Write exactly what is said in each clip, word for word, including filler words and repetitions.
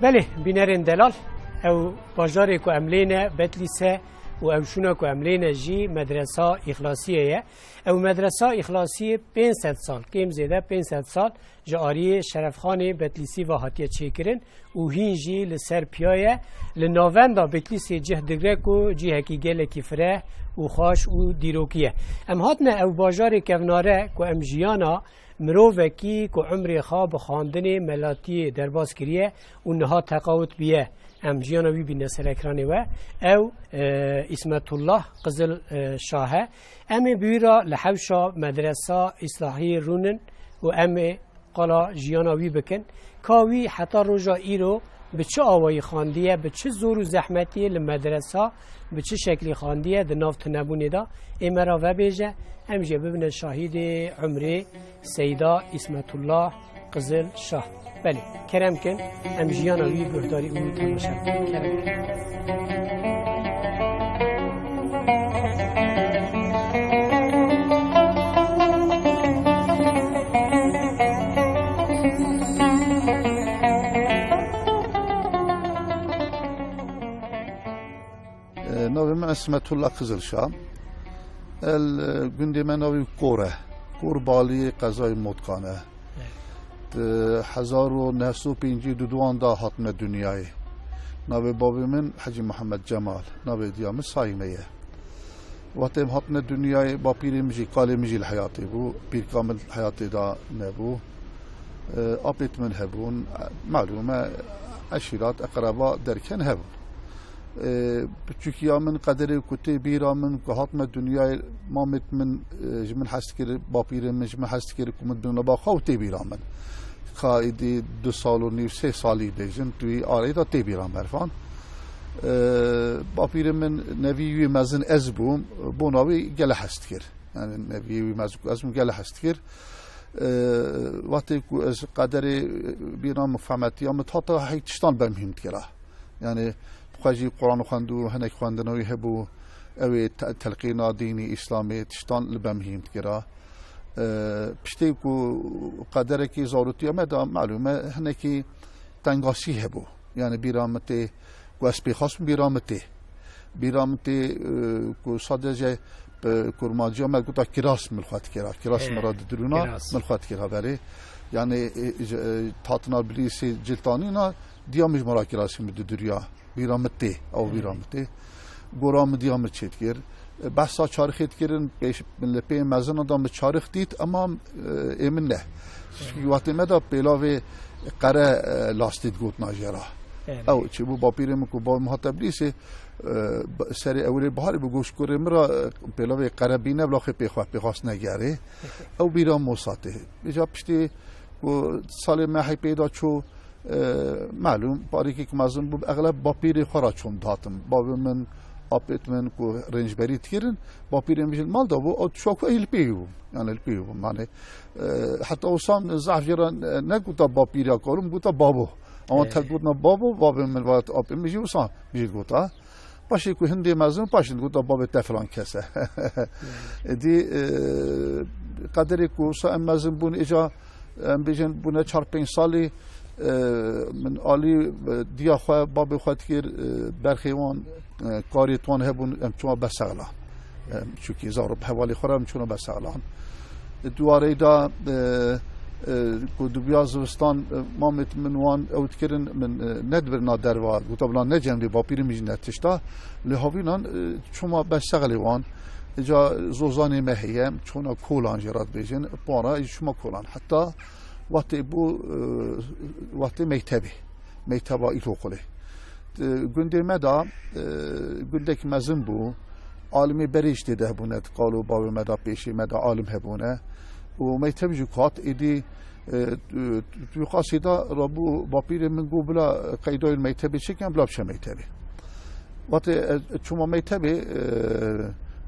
Belê, bînerên delal, ew bajarê ku em lê ne, Betlîs e û ew şûna ku em lê ne jî Medresa Îxlasiyê ye. Ew Medresa Îxlasiyê pênc sed sal, kêm zêde pênc sed sal ji ariyê Şerefxanê Betlîsî ve hatiye çêkirin û hîn jî li ser piya ye. Li navenda Betlîsê cih digre ku cihekî gelekî fireh û xweş û dîrokî ye. Em hatine ew bajarê kevnare ku em jiyana mirovekî ku umrê xwe bi xwendinê melatiyê derbas kiriye û niha teqawit bûye. Em jiyana wî bîne ser ekranê we. Ew, e, Îsmetullah Qizil, e, Şah e. Em ê bi wî re li hewşa Medresa Îslahiyê rûnin û em ê qala jiyana wî bikin. Ka wî heta roja îro bi çi awayî xandiye, bi çi zor û zehmetiyê li medresa, bi çi şeklî xandiye di nav tunebûnê de, ê me re vebêje, em jê bibine şahîdê umrê Seyda Îsmetullah Qizil Şah. Belê, kerem kin, em jiyana wî guhdarî û temaşe bikin. Kerem kin. E, navê min Esmetullah Qizilşa. El, e, gundê me navê Kor e. Kor Baliyê qezayê Motkan e. Di hezar û neh sed û pêncî û duan de hatime dinyayê. Navê bavê min Hecî Mihemed Cemal. Navê diya min Sayme ye. Wextê em hatine dinyayê, bapîrê min jî, kalê min jî li heyatê bû, pîrka min heyatê de nebû. E, apêt min hebûn, malûm e, eşîrat, eqreba derken hebûn. E, piçûkiya min, qederê ku tê bîra min, ku hatime dinyayê, mamêt min, e, ji min hez dikir, bapîrê min ji min hez dikir ku min bibime ba xwe û tê bîra min. Ka êdî du sal û nîv, sê salî bêjin, tu wî arê de tê bîra mervan. E, bapîrê min, nevî wî mezin ez bûm, bona wî gelek hez dikir. Yani neviyê wî mezin ku ez bûm gelek hez dikir. E, wextê ku ez qederê bîra min, fehmetiya min hata hey tiştan bemhîm dikira. Yani bi xwe jî Quran xwendû, hinek xwendina wî hebû, ew ê te-, telqîna dînî Îslamê tiştan li bemhîm dikira. E, piştê ku qederekî zarotiya me de, malûm e, hinekî tengasî hebû. Yani bîra min tê, ku ez pêxas bûm, bîra min tê. Bîra min tê, e, ku sadece, e, kurmanciya me gota kiras min xwe dikira. Kiras He, min re didurûna, kiras. Min xwe dikira berê. Yani, e, e, tatina bilîsê ciltanîna diya min ji min re kirasî min diduriya. Bîra min tê, ew bîra He. min tê. Gora min diya min çêdikir. E, behsa çarixê dikirin, pêş, li pê mezina da min çarix dît, ema, e, ê min ne. Çünkü wextê me de pêlavê qere, e, lastî digotina jê re. Evet. Ew çêbû bapîrê min ku bavê min hate bilîsê, e, b-, serê ewilê biharê bi goşkurê min re, e, pêlavê qere bîne, bila xê pê xwe pê xwest negerê. Ew bîra Mosa tê. Îca piştî ku salê me heypê da çû, e, malûm, parîkî ku mezin bû, exleb bapîrê xwe re çûm dihatim. Bavê min, apêt min ku rêncberî dikirin, bapîrê min jî li mal de bû, ew tişta ku ey li pê bûm. Yani li pê bûm. Yani, e, heta wisa min zehf jê re ne, ne gota bapîr ya kalû, min gota babo. Ama Ê. te gotina babo, babê min ve apê min jî wisa min jî gota. Paşê ku hindê mezin, paşê gota babê te filan kes e. Ê dî, e, qederê ku wisa em mezin bûn, îca, em bêjin bûne çar pênc salî, e, min alî, e, diya xwe, babê xwe dikir, e, berxê wan, e, karê wan hebûn, em çûma Bersexla. Em çûkî zarok hevalê xwe re em çûna Bersexlan. Di warê de, e, e, ku dibiya zivistan, e, mamêt min wan ew dikirin, min, e, nedibirina derva, gota bila necem vê bapîrê min jî ne tişta. Lê havînan, e, çûma Bersexlê wan, îca zozanê me heye, em çûna kolan jê re dibêjin, para jî çûma kolan. Heta wextê bû, e, wextê mektebê. Mekteba îlkokulê. Di gundê me de, e, gundek mezin bû. Alimê berê jî tê de hebûne, di qalo bavê me de, pêşê me de alim hebûne. Û mekteb jî ku hat êdî, e, tu, tu, tu qasî de rabû bapîrê min got bila qeydayên mektebê çêkin, bila biçe mektebê. Wextê, e, çûma mektebê, e,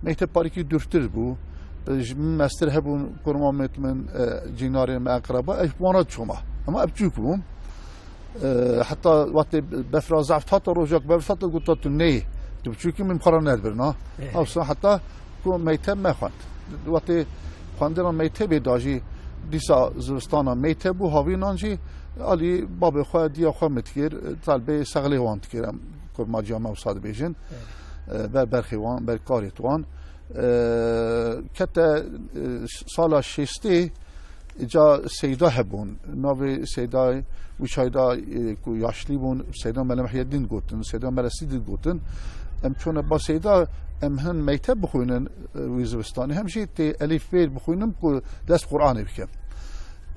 mekteb parîkî dûrtir bû. E, ji min mestir hebûn, kurmamêt min, e, cînarên me eqreba, ez ji wana diçûma. Ema ez biçûk bûm. E, heta wextê befra zehf hate, rojek befr hate, gota tu neyê. Tu biçûkî min xwe re nedibirna. Eh. Ewsa heta ku mekteb me xwend. Wextê xwendina mektebê da jî dîsa zivistana mekteb bû, havînan jî alî babê xwe, diya xwe min dikir, talbê sexlê wan dikir. Em kurmaciya me wisa dibêjin, Evet. e, ber berxê wan, ber karê wan. E, kete, e, sala şêstê ca Seyda hebûn. Navê Seyda, wî çayda, e, ku yaşlî bûn, Seyda Mele Mehyedîn gotin, Seyda Mele Sîdî gotin. Em çûne ba Seyda, em hin mekteb bixwînin, e, wî zivistanê. Hem jî tê elîfbê bixwînim ku dest Qur'anê bikim.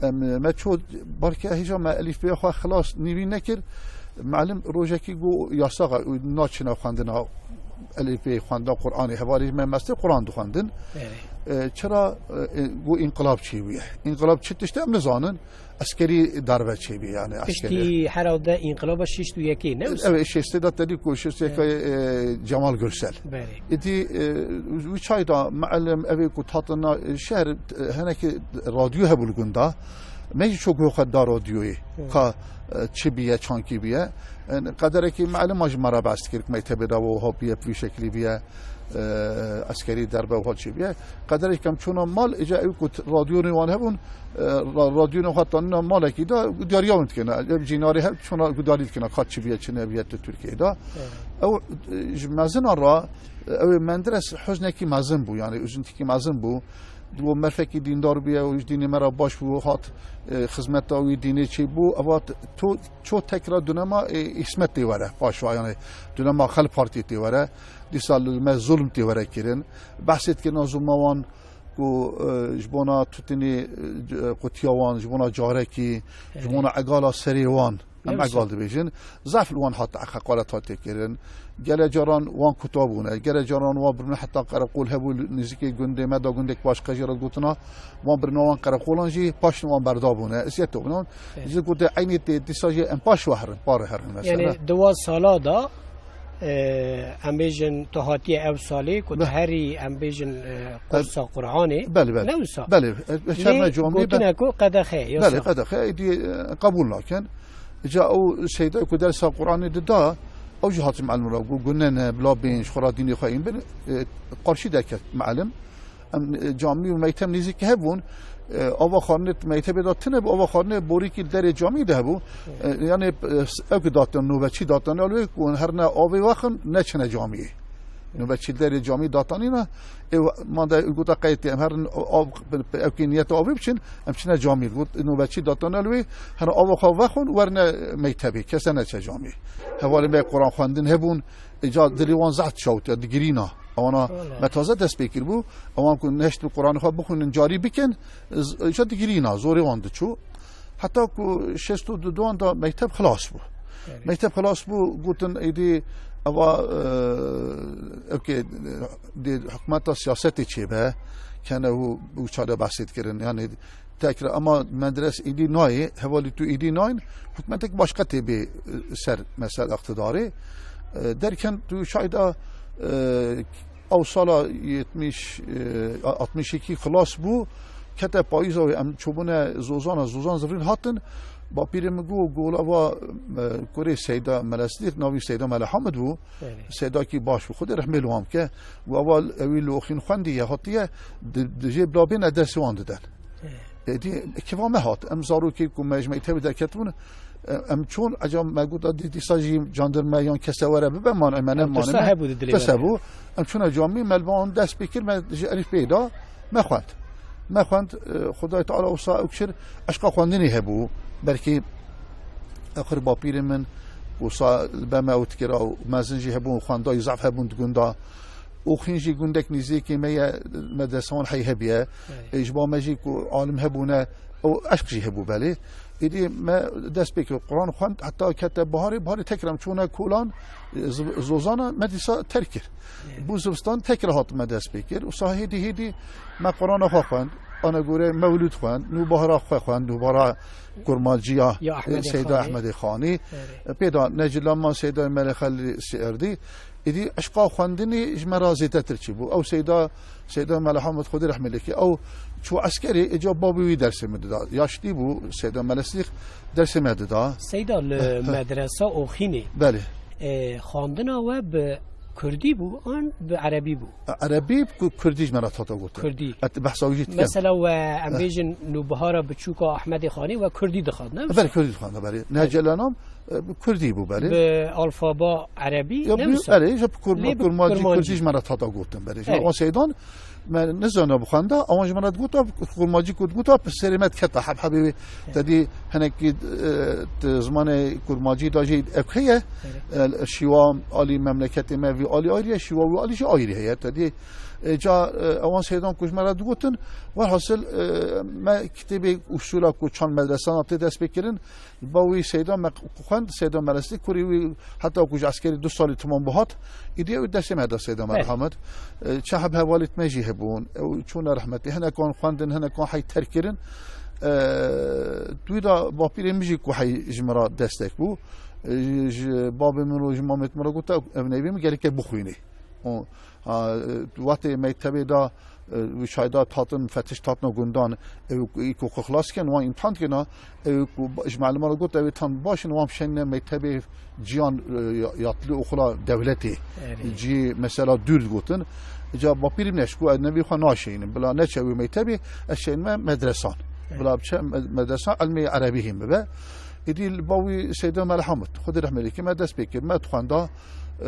Em, me ço balke hêja me elîfbêya xwe xilas nîvî nekir. Melim rojekî got, yasax e, û naçine xwendina elîfbê, xwendina Qur'anê. Hevalê me mestir Qur'an dixwendin. Evet. E, çira, e, got înqilab çêbûye. Înqilab çi tişt e em nizanin. Eskerî darbe çêbûye, yani eskerî. Piştî herhalde înqilaba şêst û yekê, ne wisa? Evet, şêstê de tedî ku şêst û yekê, Evet. e, Cemal Gürsel. Belê. Îdî, e, wî çayda melim evê ku hatina, e, şehr, e, henekî radyo hebû li gunda. Me jî çok xwe da radyoyê. Hı. Ka, e, çi biye, çankî biye. E, qederekî melim a ji me re behs dikir, mektebê de wo habiye, bi vî şeklî biye, e, eskerî derbe wiha çêbiye. Qederekî em çûna mal, îca ew ku t-, radyonê wan hebûn, e, ra-, radyonê xwe tanîna malekî de diyariya min dikirine. Ev cînarê hev çûna gudarî dikirine, ka çi biye, çi nebiye tu Tirkiyeyê de. Evet. Ew, e, ji mezinan re, e, ew ê Menderes huznekî mezin bû, yani üzüntükî mezin bû. Di bo merfekî dîndar bûye û ji dînê me re baş bû, hat, e, xizmeta wî dînê çêbû. Eva t-, to, ço tekra dunema, e, Îsmet tê were, paşwa, yani dunema Xel Partiyê tê were. Dîsa li me zulm tê were kirin. Behsê dikirina zulma wan ku, e, ji bona tutinê, e, qutiya wan, ji bona carekî, ji Evet. bona egala serê wan. Em Ne wisa? egal dibêjin. Zaf li wan hat heqaret hat têkirin. Gele caran wan kuta bûne. Gele caran wan birine heta qereqol hebû li nêzîkê gundê me da, gundek başqa jî re gotina. Wan birine wan qereqolan jî paşin wan berda bûne. Eziyet bûne. Evet. Ji gotê eynî tê dîsa jî em paş we herin, parê herin mesela. Yani di wan sala da, e, em bêjin tu hatiye ev salê ku tu Be- herî em bêjin, e, kursa Qur'anê. Belê, belê. Ne wisa? Belê. E, e, Lê şerme camî be- gotine ku qedexe, Belê, yasax. qedexe, êdî, e, qebûl nakin. Îca ew Seyda ku dersa Qur'anê dida, ew jî hat melim re got, gune ne, bila bên, ji xwe re dînê xwe yên bin, e, qarşî derket melim. Em, e, camî û meytem nêzîkî hebûn. E, ava xwarinê di mektebê de tune bû, ava xwarinê borîkî li derê camî de hebû. E, yani, e, ew ku datin, nûbeçî datin, ew ku herne avê wexin, neçine camiyê. Nûbeçî derê camî datanîna, ê, man de gota qeytê, em herin av, ewkê niyeta avê biçin, em çine camî. Got, nûbeçî datane li wê, hene ava xwe vexwin, werne mektebê, kese neçe camî. Hevalê me Quran xwendin hebûn, ê, ca dilê wan zehf dişawitiya, digirîna. Ewana Wala. me taze dest pê kiribû, ewan ku neşt bi Quranê xwe bixwînin, carî bikin, z-, ca digirîna, zorê wan diçû. Heta ku şêst û du de mekteb xilas bû. Erê. Mekteb xilas bû, gotin êdî eva, e, ewkê, dê hikûmeta siyasetê çêbe, kene û, û çare behsê dikirin. Yani tekrar ama medres êdî nayê, hevalî tu êdî nayên, hikûmetek başqa tê bê, e, ser mesela iqtidarê. E, derken tu şayda, e, Ew sala yetmiş, e, altmış iki xilas bû, kete payîza wê em çûbûne Zozana, Zozan zivirîn hatin. Bapîrê min got, gola va, e, kurê Seyda Mele Sidîq, navî Seyda Mele Hamid bû. Belê. Seydakî baş bû, Xwedê rehmê li wan bike. Û eva ewî li oxîn xwendiye, hatiye, di, di jê bila bêne dersê wan diden. Belê. Êdî kiva me hat. Em zarokê ku me ji mektebê derketibûn, e, em çûn, eca me got, "Dî-, dîsa jî candirme yan kese were bibe, man, em ne Em tirsa maneme." hebû di dilê Tirsa me. hebû. Em çûne camî, me li van dest pê kir, me ji elîf bê da, me xwend. Me xwend, e, Xwedayê Teala wisa ew kir, eşqa xwendinê hebû. Belkî ewxir bapîrê min wisa li be me ew dikir, ew mezin jî hebûn, xwendayî zaf hebûn di gunda. Oxîn jî gundek nîzîkê me ye, medrese wan hey hebiye. Belê. Ê, ji ba me jî ku alim hebûne, ew eşq jî hebû belê. Êdî me dest pê kir, Quran xwend, heta kete biharê, biharê tekrar em çûne kolan, e, ziv-, zozana me dîsa terk kir. Belê. Bû zivistan tekrar hat me dest pê kir. Wisa hêdî hêdî me Qurana xwe xwend. Ana gore mewlûd xwend, nûbahara xwe xwend, nûbahara kurmanciya, Ya e, Ehmedê Seyda Xanî. Ehmedê Xanî. Belê. E, pê da Necilama Seyda Mele Xelîl Sierdî. Êdî eşqa xwendinê ji me re zêdetir çêbû. Ew Seyda, Seyda Mele Hamid Xwedê rehmê lê ke, ew çû eskerê, êca babê wî dersê me dida. Yaşlî bû, Seyda Mele Sidîq dersê me dida. Seyda, li Heh, heh. medresa Oxînê, Belê. e, xwendina we bi kurdî bû an bi erebî bû? Erebî, ku-, kurdî ji me re hata gotin. Kurdî. Et behsa wî jî dikim. Mesela we, em Heh. bêjin, nûbihara biçûka Ehmedê Xanî we kurdî dixwend, ne? Belê, kurdî dixwend, belê. Belê. Necelanam, e, bi kurdî bû, belê. Bi alfaba erebî, Ya, ne bi, wisa? belê, ji bi kurma-, Lê bi kurmancî, kurmancî. kurdî ji me re hata gotin, belê. Ji Belê. wan seydan, me nizana bixwenda, ewan ji me re digota, kurmancî ku digota, pirsêrê me diketa, heb hebê wê. Belê. Te dî hinekî, e, di zimanê kurmancî de jî ev heye, Belê. e, şîwa alî memleketê me vî alî ayrî ye, şîwa wî alî jî ayrî heye. Te dî, e, ca, e, ewan seydan ku ji me re digotin, welhasil, e, me kitêbê usûla ku çand medresana tê dest pê kirin, Ba wî Seyda me xwend, Seyda Melesî, kurê wî heta ku ji eskerî du salî temam bihat, îdî ew dersê me da Seyda Belê. Merhamet. E, çi heb hevalêt me jî hebûn, ew çûne rehmetê. Hinekan xwendin, hinekan hey terk kirin. E, wî da bapîrê min jî ku hey ji min re destek bû. E, ji babê min û ji mamêt min re gote, ev neyvê min gereke bixwînê. O, a, wextê mektebê de, e, şayda hatin, fetiş hatina gundan, ew ku, ku xwe xilas kin, wan îmtihan dikina, ew ku ba-, ji meliman re got, ew tam baş in, wan bişêne mektebê ciyan, e, ya-, yatlı okula devletê. Erê. Cî mesela dûr gotin. Ca bapîrî min eşku, ez nevî xwe naşeynim. Bila neçe wî mektebê, ez şeynme medresan. Erê. Bila biçe med-, medresan, ilmê erebî hîn bibe. Êdî li ba wî Seyda Melhamud, Xwedê rehmê lê ke, me dest pê kir, me dixwenda, e,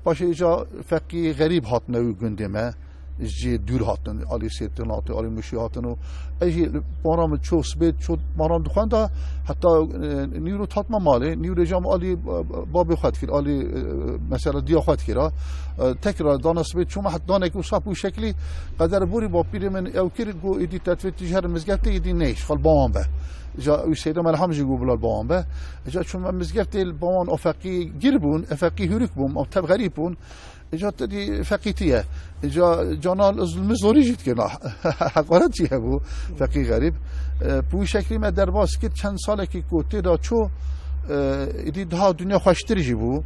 paşê îca feqî xerîb hatine wî gundê me, ji cihê dûr hatin, alî Sêrtin hatin, alî Mûşî hatin û ez jî para min ço sibê, ço para min dixwenda, heta, e, nîro hatime malê, nîrê cam alî, e, babê xwe dikir, alî, e, mesela diya xwe dikir, ha. E, tekrar dana sibê çûme, heta danekî wisa bû şeklî, qeder borî bapîrê min ew kir, got, êdî te divê tu ji here mizgeftê, êdî neyş, xal bawan be. Îca wî Seyda Melham jî got bila li ba wan be. Îca çûme mizgeftê, li ba wan o feqî gir bûn, e feqî hûrik bûn, o tev xerîb bûn. Îca te dî feqî tiye. Îca cana li zulmî zorî jî dikirina. Heqaret jî hebû feqî xerîb. E, bi wî şeklî me derbas kir, çend salekî ku tê de çû, e, îdî daha dinya xweştir jî bû.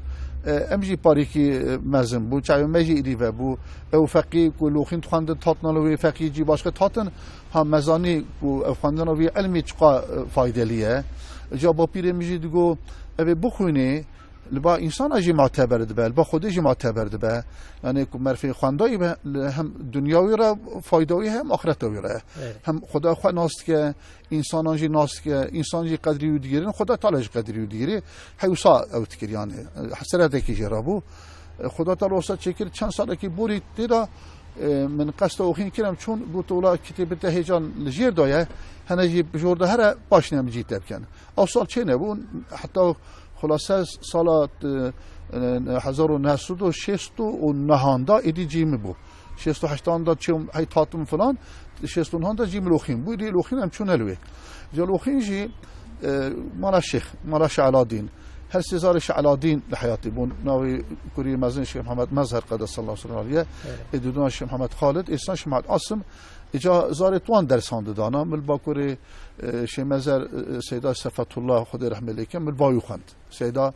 E, em jî parîkî, e, mezin bûn, çavê me jî îdî vebû. Ew feqî ku loxîn dixwendin, hatina li wê feqî cî başqa hatin. Ha, me zanî ku ev xwendina vî ilmî çiqa, e, faydelî ye. Ca bapîrê min jî digo, ev ê bixwînê, li ba însana jî mateber dibe, li ba Xwedê jî mateber dibe. Yani ku merfê xwendayî be, li hem dinya wî re fayda wî hem axireta wî re. Evet. Hem Xweda xwe nas dike, însanan jî nas dike, însan jî qedrî wî digîrin, Xweda Teala jî qedrî wî digîrî. Hewsa ew dikir yani, e, hesretekî jê re bû. Xuda Teala wisa çêkir, çend salekî borî tê de, e, min qesta oxîn kir, em çûn, got, "Wela kitêbê te hêcan li jêr de ye, hene jî bi jor de here, paşnê em cî te bikin." Ew sal çê nebûn, heta xulase sala, e, e, hezar û neh sed û şêst û nehan de êdî cî min bû. Şêst û heştan de çûm, hey hatim filan, şêst û nehan de cî min oxîn bû, êdî oxîn em çûne li wê. Cel oxîn jî, e, mala Şêx, mala Şeladîn. Her sê zarê Şeladîn li heyatî bûn. Navê kurî mezin Şêx Mihemed Mezher qedesallahu sirruhu aliye. Evet. Ê dudana Şêx Mihemed Xalid, êsan Şêx Mihemed Asim. Îca zarê tuwan dersan didana. Mil bakurê, e, Şêx Mezher, e, Seyda Sefetullah, Xwedê rehmê lê ke, mil bayû xwend. Seyda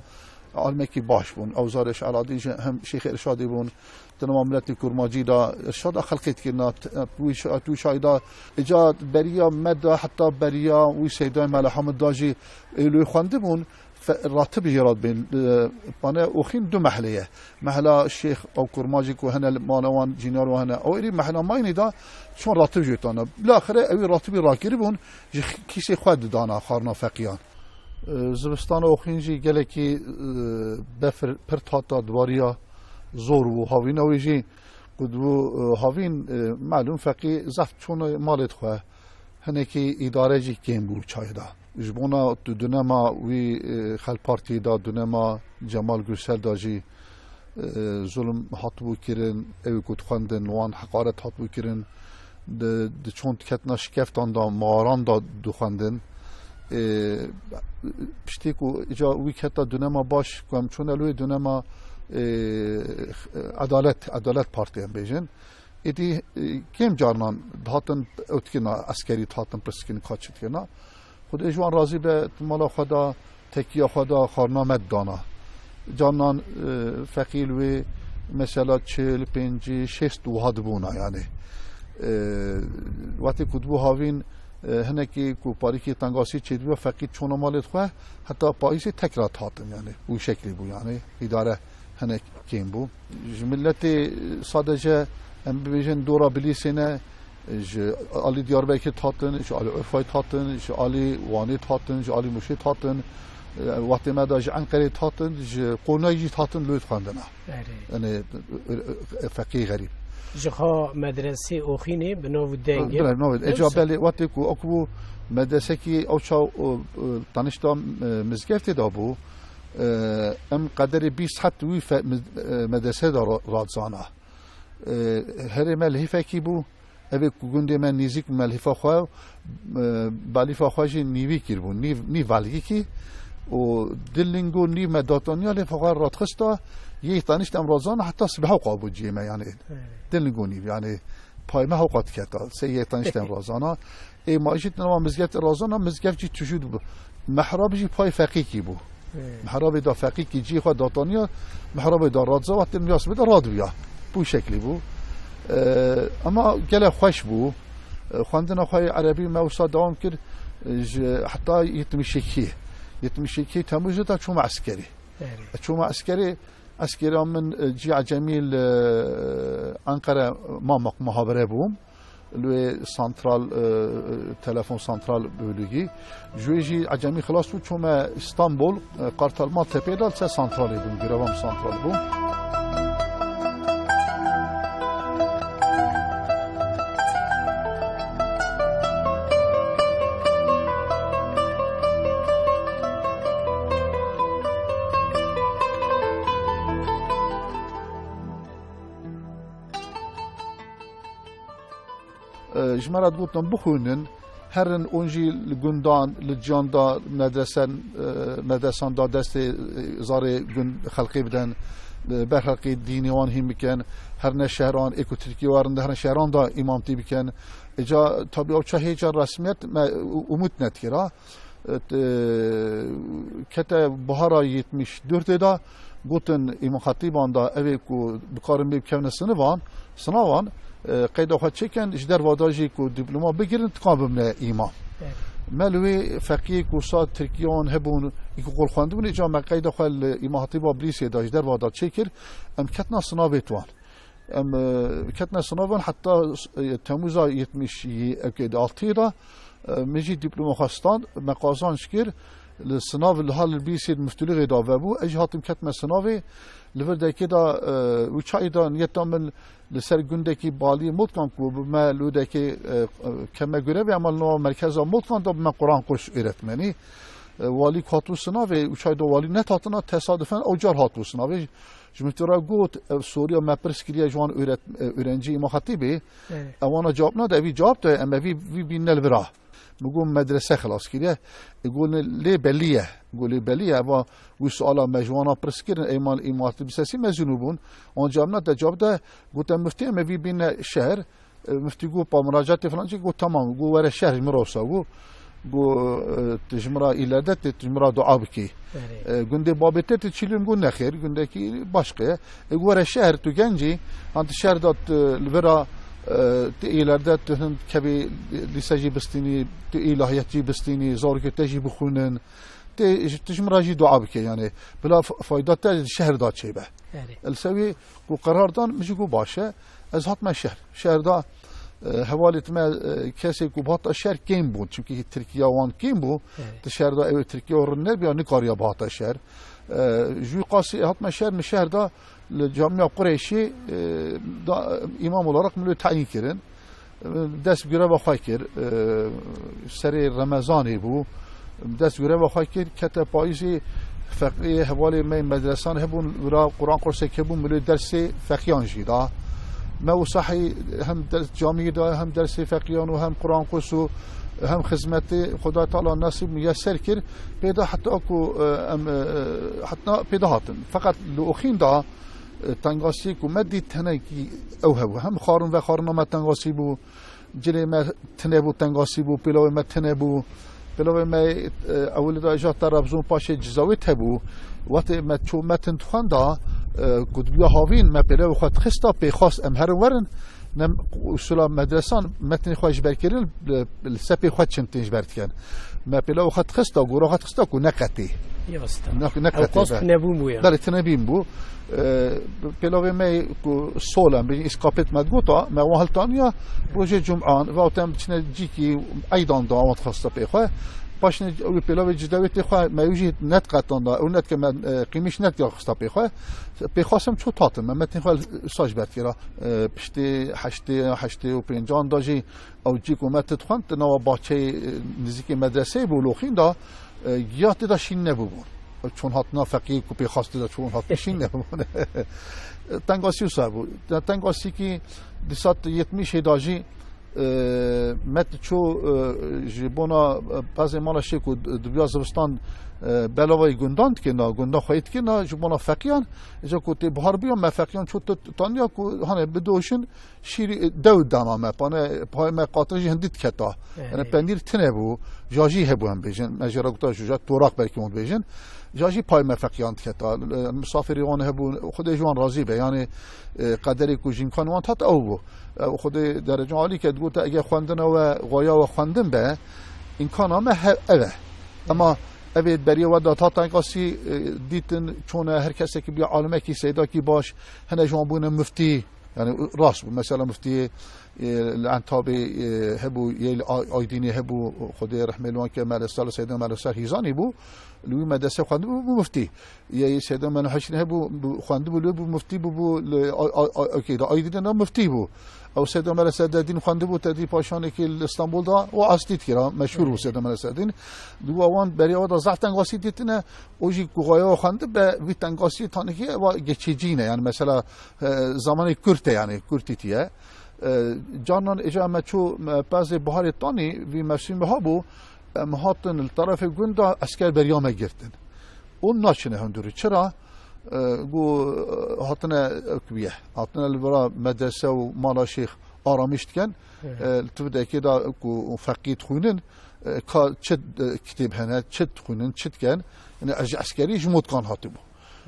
alimekî baş bûn. Ew zarê Şeladîn jî hem Şêxê Irşadî bûn. Di nava miletê kurmacî de irşada xelkê dikirina, t-, tu wî şa-, tu wî şayî de, îca beriya me de, heta beriya wî Seydayê Mele Hamid de jî ê li wê xwendibûn, fe-, ratib jê re dibên, e, pane oxîn du mehlê ye. Mehla Şêx ew kurmacî ku hene li mala wan, cînar wan hene. Ew êrî mehla maynî de çon ratib jê tane. Bilaxire ewî ratibî rakiribûn, ji kîsê xwe didana xarna feqiyan. E, zivistana oxîn jî gelekî, e, befir pir hata dibariya zor bû. Havîna wî jî ku dibû, e, havîn, e, malûm feqî zehf çûne malê xwe. Hinekî îdare jî kêm bû çayê de. Ji bona tu dunema wî, e, Xel Partiyê de, dunema Cemal Gürsel de jî, e, zulm hatibû kirin, ew ku dixwendin, li wan heqaret hatibû kirin, di, di çond ketina şikeftan de, maran de dixwendin. E, piştî ku îca wî keta dunema baş, ku em çûne li wê dunema, e, edalet, Edalet Partiyê em bêjin. Êdî, e, kêm carinan dihatin ew dikirina eskerî, dihatin pirsgirina ka çi dikirina. Xwedê ji wan razî be, di mala xwe de, tekiya xwe de xarna me didana. Carinan, e, feqî li wê mesela çil, pêncî, şêst wiha dibûna, yanî. E, wextê ku dibû havîn, e, hinekî ku parîkî tengasî çêdibû, feqî çûna malê xwe, heta payîzê tekrar dihatin, yanî. Wî şeklî bû, yanî. Îdare hinek kêm bû. Ji miletê sadece, em bibêjin, dora Bilîsê ne, ji alî Diyarbekir hatin, ji alî Urfayê hatin, ji alî Wanê hatin, ji alî Mûşê hatin, e, wextê me de ji Enqerê hatin, ji Qornayê jî hatin li wê dixwendina. Erê. Yanî, e, e, feqî xerîb. Ji xwe medresê oxînê bi nav û dengê. Bila nav, eca belê wextê ku ew ku bû medresekî ew çaw, e, e, tanişta, e, mizgeftê de bû. E, em qederê bîst heb wî fe-, mi-, e, medrese de ra-, radizana. E, herê me lihîfekî bû. Evê ku gundê me nîzîk bû me lihîfa xwe, e, balîfa xwe jî nîvî kiribû. Nîv, nîv valgîkî û di lingo nîv me dataniya lihîfa xwe radixista. Yê tanişt em razana heta sibeha xwe bû ciyê me, yanî. Evet. Di lingo nîv, yanî pay me hewqa diketa. Sê yê tanişt em razana. Ê ma jî di nava mizgeftê razana, mizgeft jî tijû dibû. Mehrab jî pay feqîkî bû. He. Mehrabê da feqîkî cihê xwe dataniya, mehrabê da radiza, wextê niyasibê de radibiya. Bu şeklî bû. E, ama gelek xweş bû. E, xwendina xwe yê erebî me wisa dewam kir, e, ji heta yetmiş iki. Yetmiş iki Temmuzê de çûme eskerî. Erê. E, çûme eskerî, Eskera min, e, cî ecemî li, e, Enqere Mamak muhabere bûm. Li wê santral, e, e, telefon santral bölügî. Ji wê jî ecemî xilas bû, çûme Îstanbul, e, Kartal Maltepe'ye de li ser santralê bûm, greva min santral bû. E, ji me re digotin bixwînin, herin ûn jî li gundan, li ciyan de medresen, e, medresan de destê, e, zarê gund xelkê bidin, e, ber xelkê dînê wan hîn bikin, herine şehran, ê ku Tirkiyê werin de herine şehran de îmamtî bikin. Îca tabî ew çax hêca resmiyet me û-, umut nedikira. Et, e, kete bahara yetmiş dördê de gotin Îmam Xetîban da evê ku bikarin bê bikevine sinivan, sinavan, e, qeyda xwe çêkin, ji derva da jî ku dîploma bigirin, tikan bimne îmam. Evet. Me li wê feqiyê ku sa Tirkiyan hebûn, ê ku qol xwendibûn, îca me qeyda xwe li Îmam Xetîba Bilîsê da ji derva da çêkir, em ketna sinavê wan. Em, e, ketine sinavan heta, e, Temmûza yetmiş û altiyê de, e, min jî dîploma xwe stand, me qazanç kir. Li Sinav li hal li bîsê di miftûlixê de vebû. Ez jî hatim ketime Sinavê. Li vir dekê de, e, û çayê de niyeta min li ser gundekî balî Motkan ku bi me lûdekê, e, keme görevê ema li nava merkeza Motkan de bi me Quran kurs öğretmenî. E, walî ku hatû Sinavê û çayê de walî net hatina, tesadüfen ew car hatû Sinavê. Ji min tira got, ev soruya me pirs kiriye ji wan öğret-, e, öğrencî Îmam Xetîbê. Evet. Ewana cevap nade, evî cevap de, em evî, vî bînne li vira. Min got, medrese xilas kiriye. E, got, lê belî ye. Got, lê belî ye. Eva wî suala me ji wana pirs kirin, ey mal îmatî bi sesî mezûn bûn. Wan cevap nade, cevap de, got, em miftî em ê vî bîne şehr. E, miftî got, pa muracatê filan çi, got, tamam. Got, were şehr, ji min re wisa got. Got, e, tu ji min re îlerde tê, tu ji min re dua bikî. Erê. E, gundê babê te tê çîlûm? Got, nexêr, gundekî başqe ye. E, got, were şehr, tu genc î, han tu şehr de tu li vira, e, tu îlerde tu hin kevî lîse jî bistînî, tu îlahiyet jî bistînî, zarokê te jî bixwînin. Tê, tu ji min re jî dua bike, yanî bila f-, fayda te di şehr de çêbe. Erê. Li ser wî ku qerar dan, min jî got, baş e, ez hatime şehr. Şehr de, e, hevalê me, e, kesê ku bihata şehr kêm bûn. Çimkî Tirkiya wan kêm bû. Evet. Di şehr de ew Tirkiya rind nebûya, nikariya bihata şehr. E, ji wî qasî hatime şehr, min şehr de li Camia Qureyşî, e, da, îmam olarak min li tayin kirin. Dest bi greva xwe kir, e, serê Remezanê bû. Dest bi greva xwe kir, kete payîzê, feqiyê hevalê me medresan hebûn, wira Quran kursek hebû, milê dersê feqiyan jî da. Me wisa hî hem ders camiyê da, hem dersê feqiyan û hem Quran kurs û hem xizmetê Xuda Teala nasîb miyeser kir. Pê de heta ku, e, em, e, heta pê de hatin. Feqet li oxîn da, e, tengasî ku me dît tenekî ew hebû. Hem xwarin vexwarina me tengasî bû, cilê me tune bû, tengasî bû, pêlavê me tune bû. Pêlavê me, e, ewilî de îja Trabzon, paşê Cizawît hebû. Wextê me çû metin dixwenda, e, ku dibiya havîn, me pêlavê xwe dixista, pêxwast em herin werin. Ne usula medresan, metinê xwe ji ber kirin, li, li sepê xwe çin tên ji ber dikin. Me pêlavê xwe dixista, gora xwe dixista ku neqetê. Ya, sta. Ne, neqetê. Ewqas be. Tunebûn bû ya. Belê, tunebîn bû. E, pêlavê me ku sol em bêjin, îskapêt me gota, me wan hiltaniya, rojê cum'an, vewte em biçine cîkî eydan da, wan dixwesta pê xwe. Paşinê wî pêlavê cidawêtê xwe, me wî jî net qetan da, ew net ke me, e, qîmîş net ya xwesta pê xwe. Pê xwastem çû tatin, me metin xwe sa ji ber kira. E, piştê heştê, heştê û pêncan da jî, ew cî ku me tit xwend, di nava baxçeyê, e, nizîkê medreseyê bû, loxîn da, e, giya tê de şîn nebûbûn. Çûn hatina feqiyê ku pê xwast tê de çûn hatin şîn nebûbûn. Tengasî wisa bû. Te-, tengasîkî di sed yetmişê da jî, e, me diçû, e, ji bona, e, pezê mala şê ku d-, dibiya zivistan, e, belavayî gundan dikirina, gundan xweyî dikirina, ji bona feqiyan, îca ku tê bihar biya, me feqiyan çû t-, taniya ku hane bidoşin, şîrî, e, dew dana me, pane, payê me qatira jî hindî diketa. Evet. Yani penîr tune bû, ja jî hebû em bêjin, me jê re gota ju ja toraq belkî wan bêjin. Ja jî payê me feqiyan diketa. E, misafirî wan hebû, Xwedê ji wan razî be. Yani, e, qederê ku ji îmkan wan tat ew bû. E, Xwedê derece alî ke digote, eger xwendina we, xwaya we xwendin be, îmkana me he-, ev e. Ema evê beriya we de ta tengasî, e, dîtin, çûne her kesekî bûye alimekî, seydakî baş, hene ji wan bûne muftî. Yani rast bû. Mesela muftiyê, e, li Entabê, e, hebû, yê li Ay-, Aydînê hebû, Xwedê rehmê li wan ke, Mele Sal, Seydê Mele Sal Hîzanî bû, li wî medrese xwendibû, bû muftî. Yê Seydê Mele Hişrî hebû, bû, xwendibû, li wê bû muftî, bû, bû li Ay-, Ay-, Ay-, okey, da Aydînê de muftî bû. Ew Seydê Mele Sededîn xwendibû, te dî paşanekî li Stenbol da, û astî dikira, meşhûr bû Seydê Mele Sededîn. Di wa wan beriya we de zaf tengasî dîtine, o jî ku xwaya we xwendibe, vî tengasî tanekî eva geçici ne, yani mesela, e, zamanê kurt e, yani kurtîtî ye. E, carnan êca me çû, me pezê biharê tanî, vî mevsîmê habû, em hatin li terefê gund de esker beriya me girtin. Û naçine hundirî. Çira? E, gu, e, hatine, e, kubiye. Hatine li vira medrese û mala şêx aramîş dikin. Evet. E, li tivdekê de ku feqî dixwînin, e, ka çi, e, kitêb hene, çi dixwînin, çi dikin. Yani ez ji eskerî ji Motkan hatibû.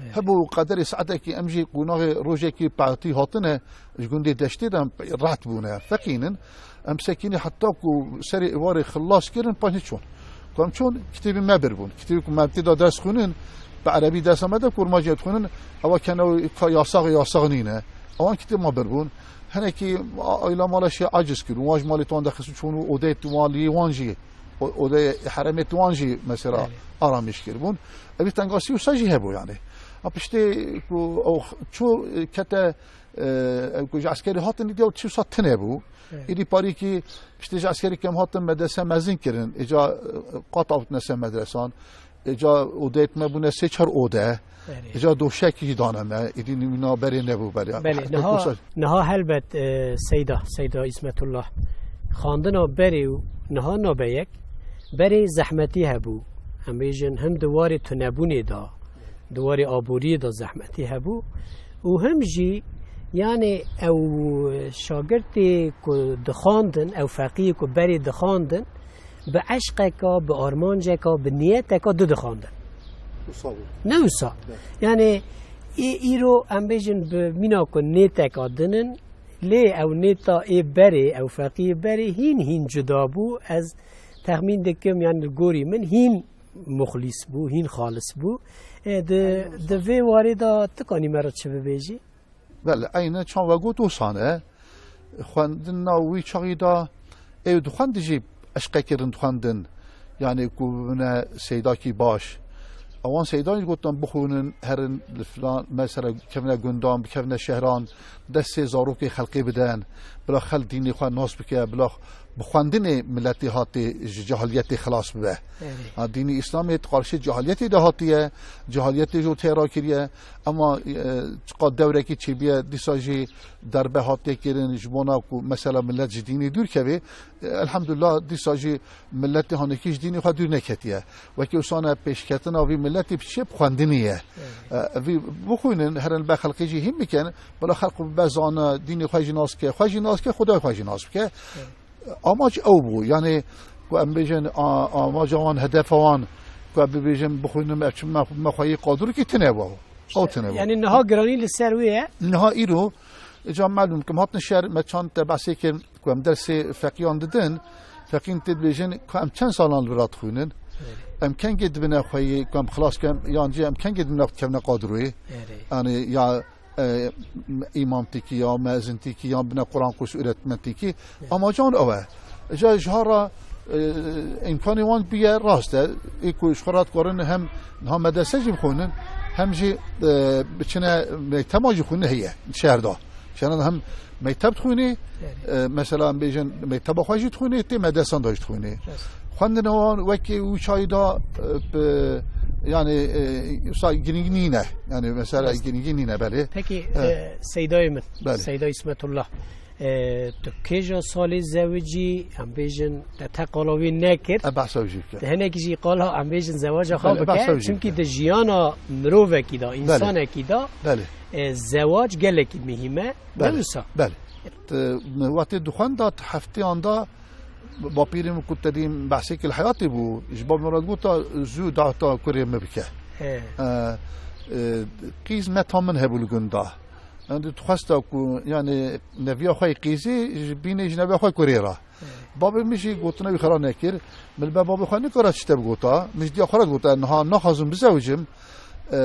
Evet. Hebû qederê saetekî em jî qonaxê rojekî pe'tî hatine, ji gundê deştê de em rehet bûne, feqînin. Em sekînî heta ku serê êvarê xilas kirin, paşê çûn. Ku em çûn, kitêbê me bir bûn. Kitêbê ku me tê de ders xwînin, bi erebî dersa me de, kurmancî dixwînin, ewa kene ka yasax, yasax nîne. Ewan kitêb me bir bûn. Hinekî a-, aîla mala şê aciz kir. Wan ji malê wan dexist çûn û odeyê wan lê wan jî O-, odeyê heremê wan jî mesela Belê. aramîş kiribûn. Evî tengasî wisa jî hebû yani. A piştê ku ew çû kete, e, ew ku ji eskerî hatin, îdî ew çi wisa tune bû. Evet. Îdî parî ki piştê ji eskerî kem hatin medrese mezin kirin. Îca, e, qat avtine ser medresan. Îca odeyê me bûne sê çar ode. Belê. Îca doşek jî dane me. Îdî nîna berê nebû belê. Belê, Her niha, kursa- niha helbet, e, Seyda, Seyda Îsmetullah. Xandina berê û niha nabe yek. Berê zehmetî hebû. Em bêjin him di warê tunebûnê de, di warê aboriyê de zehmetî hebû. Û him jî, yani ew şagirtê ku dixwandin, ew feqiyê ku berê dixwandin, bi eşqeka, bi armanceka, bi niyeteka didixwandin. Wisa bû. Ne wisa. Evet. Yani, ê-, îro em bêjin bi mîna ku nêteka din in, lê ew nêta ê berê, ew feqiyê berê hîn hîn cuda bû. Ez texmîn dikim, yani li gorî min hîn muxlîs bû, hîn xalis bû. E, di, di vê warê de tu kanî me re çi bibêjî? Belê, eyne çawa got wisa ne. Xwendina wî çaxî de ew dixwendin jî eşqe kirin dixwendin. Yani ku bibine seydakî baş. Ewan seydan jî gotin bixwînin, herin li filan, mesela kevne gundan, bikevne şehran, destê zarokê xelkê bidin. Bila xelk dînê xwe nas bike, bila bi xwendinê miletê hatê ji cahiliyetê xilas bibe. Erê. Ha, dînî Îslamê di qarşê cahiliyetê de hatiye, cahiliyetê jî têra kiriye. Ema, e, çiqa dewrekî çêbiye, dîsa jî derbe hatiye kirin, ji bona ku mesela milet ji dînê dûr keve. E, elhamdulillah, dîsa jî miletê hanekî ji dînê xwe dûr neketiye. Wekî wisa ne pêşketina vî miletî bi çi, bi xwendinê ye. Evet. E, vî bixwînin, herin be xelkê jî hîn bikin, bila xelk bibe zane, dînê xwe jî nas bike, xwe jî nas bike, Xwedayê xwe jî nas bike. Evet. Amaç ew bû. Yani, ku em bêjin, a-, amaca wan, hedefa wan, ku em bibêjin, bixwînin, em çi me, me xwe yê qadrûkî tune bû. Ew tune bû. Yani niha giranî li ser wê ye? Niha îro, ca melûm kim hatin şer, me çand te behsê kirin, ku em dersê feqiyan didin, feqîn tê dibêjin, ku em çend salan li vir dixwînin? Evet. Em kengê dibine xwe yê, ku em xilas kem, yan jî em kengê dibine kevne qadroyê? Evet. Yani ya e, îmamtîkî ya, mezintikî ya, bine Quran kurs öğretmentikî. Evet. Amacan ew e. Ca ji ha re, e, îmkanê wan biye rast e. Ê ku ji xwe re dikarin hem niha medrese jî bixwînin, hem jî, e, biçine mekteba jî xwînin heye şehir de. Şehran hem mekteb dixwînî, Evet. e, mesela em bêjin mekteba xwe jî dixwînî, tê medresan de jî dixwînî. Rast. Xwendina wan wekî wî çayî de, e, bi, yani, e, wisa girîng nîne. Yani mesela Rast. girîngî nîne belê. Peki, Evet. e, Seydayê min, Belê. Seyda Îsmetullah, e, tu kêja salê zewicî, em bêjin, te teqala wî nekir. E, behsa wî jî bike. Te hinekî jî qala, em bêjin, zewaca xwe Belê, bike. behsa wî jî Çimkî bike. di jiyana mirovekî de, Belê. însanekî de, Belê. e, zewac gelekî muhîm e. Belê. Ne wisa? Belê. Te, me wextê dixwenda, te hefteyan da, bapîrê min ku te dî behsê kil heyatê bû, ji bab min re digota, zû daweta kurê min bike. He. E, e, qîz meta min hebû li gund da. Em dixwesta ku, yani, neviya xwe yê qîzê ji bînê ji neviya xwe kurê re. He. Babê min jî gotina wî xira nekir. Min li ber babê xwe nikara tişte bigota. Min ji diya xwe re digota, niha naxwazim bizewicim. E,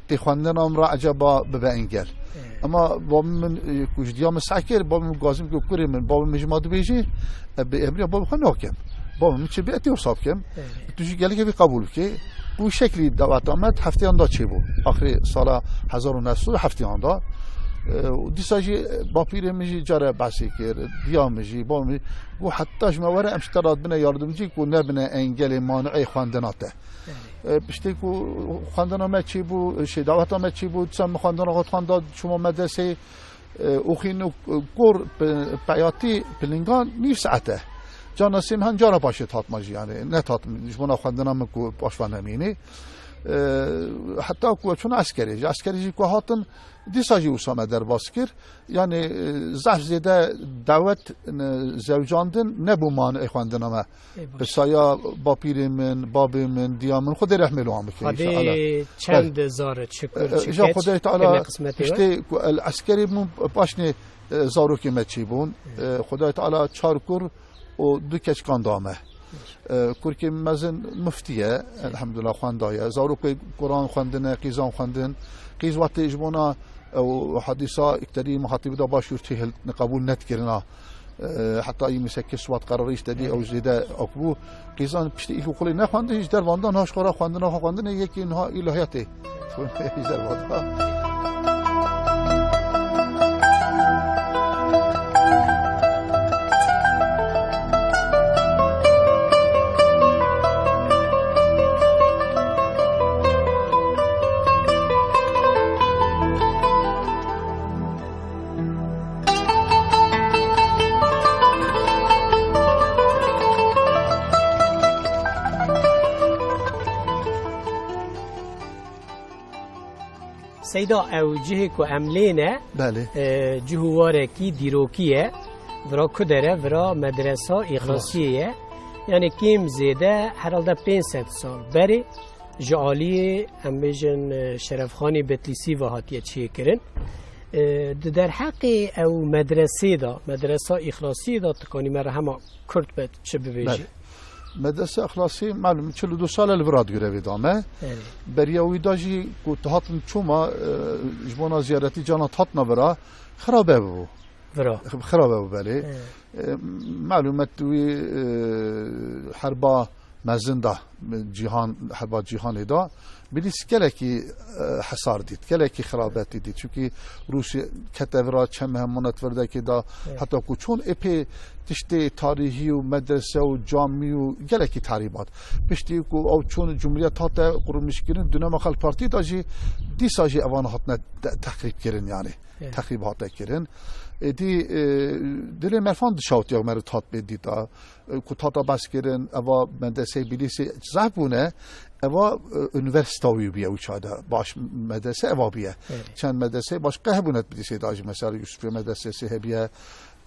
tê xwendina min re ecaba bibe engel. He. Ema babê min, e, ku ji diya min seh kir, babê min gazim ku kurê min, babê min ji ma dibêjî, e, bi emriya babê xwe nakim. Babê min çi bê, tê wisa bikim. He. Tu jî gelekê vî qebûl bikê. Bi wî şeklî daweta me di hefteyan da çêbû. Axirê sala hezar û neh sed û hefteyan da. E, û dîsa jî bapîrê min jî care behsê kir, diya min jî, babê min jî. Got heta ji me were em ji te re dibine yardimcî ku nebine engelê, mani'ê xwendina te. E, piştê ku xwendina me çêbû, şey, daweta me çêbû, dîsa min xwendina xwe dixwenda, çûma medreseyê, e, û xîn û kor pe-, peyatî pilingan nîv saet e. Carna sê mehan cara paşê hatma jî, yani, ne hatma, ji bona xwendina min ku paş ve nemînî. E, heta ku çûna eskerê, ji eskerê jî ku hatin, dîsa jî wisa me derbas kir. Yani, e, zehf zêde dawet, e, zewcandin nebû mani'ê xwendina me. Ê, baş. Pisaya bapîrê min, babê min, diya min, Xwedê rehmê li wan bike Xwedê inşallah. çend Belê. zar çikur E, e, çi ja keç Xwedê Teala kirine qismetê we? Piştê ku el eskerê min paşnê, e, zarokê me çêbûn. E, Xwedê Teala çar kur û du keçkan da me. E, kurkê mezin muftiye, elhamdulillah xwendaye. Zarokê Quran xwendine, qîzan xwendin. Qîz wextê ji bona ew hadîsa îkterî muhatibî da baş yurtî hil qebûl nedikirina. E, heta yî misek Şubat qerarî işte dî ew zêde ak bû. Qîzan piştî îlkokulê nexwendin, ji dervan da niha ji xwe re xwendina xwe xwendinê yekî niha îlahiyatê. Ji dervan da. Seyda, ew cihê ku em lê ne, Belê. e, cih û warekî dîrokî ye. Vira ku dere, vira medresa Îxlasiyê ye. Yani kêm zêde herhalde pênc sed sal berê ji aliyê, em bêjin, e, Şerefxanê Betlîsî ve hatiye çêkirin. E, di derheqê ew medresê de, medresa Îxlasiyê de, tu kanî me re hema kurt be çi bibêjî? Belê. Medresa Îxlasî, malum, çil û du sal e li vira di grevê de me. Belê. Beriya wî de jî ku tu hatin çûma, e, ji bona ziyaretî cana hatine vira, xirabe bû. Vira. Xirabe bû, belê. Evet. E, malûmet wî, e, herba mezin da, cîhan, herba cîhanê da, Bilîs gelekî, e, hesar dît, gelekî xirabetî dît. Çimkî Rûsya kete vira çem hemanet virdekê da, Evet. heta ku çûn êpê tiştê tarîhî û medrese û camî û gelekî tehrîbat. Piştî ku ew çûn cumhuriyet hate qurulmîşkirin, dönema Xalq Partî da jî dîsa jî evan hatine te-, tehrîb kirin yani. Evet. Tehrîb hate kirin. Êdî, e, dilê merfan dişawtiya meriv hat bê dîta. E, ku hata behs kirin, eva medreseyê Bilîsê zehf bûne, eva, e, unîversîta wî bûye wî çaxê de. Baş medrese eva bûye. Evet. Çend medreseyê başqa hebûne Bilîsê de jî, mesela Yusufê medresesi hebiye,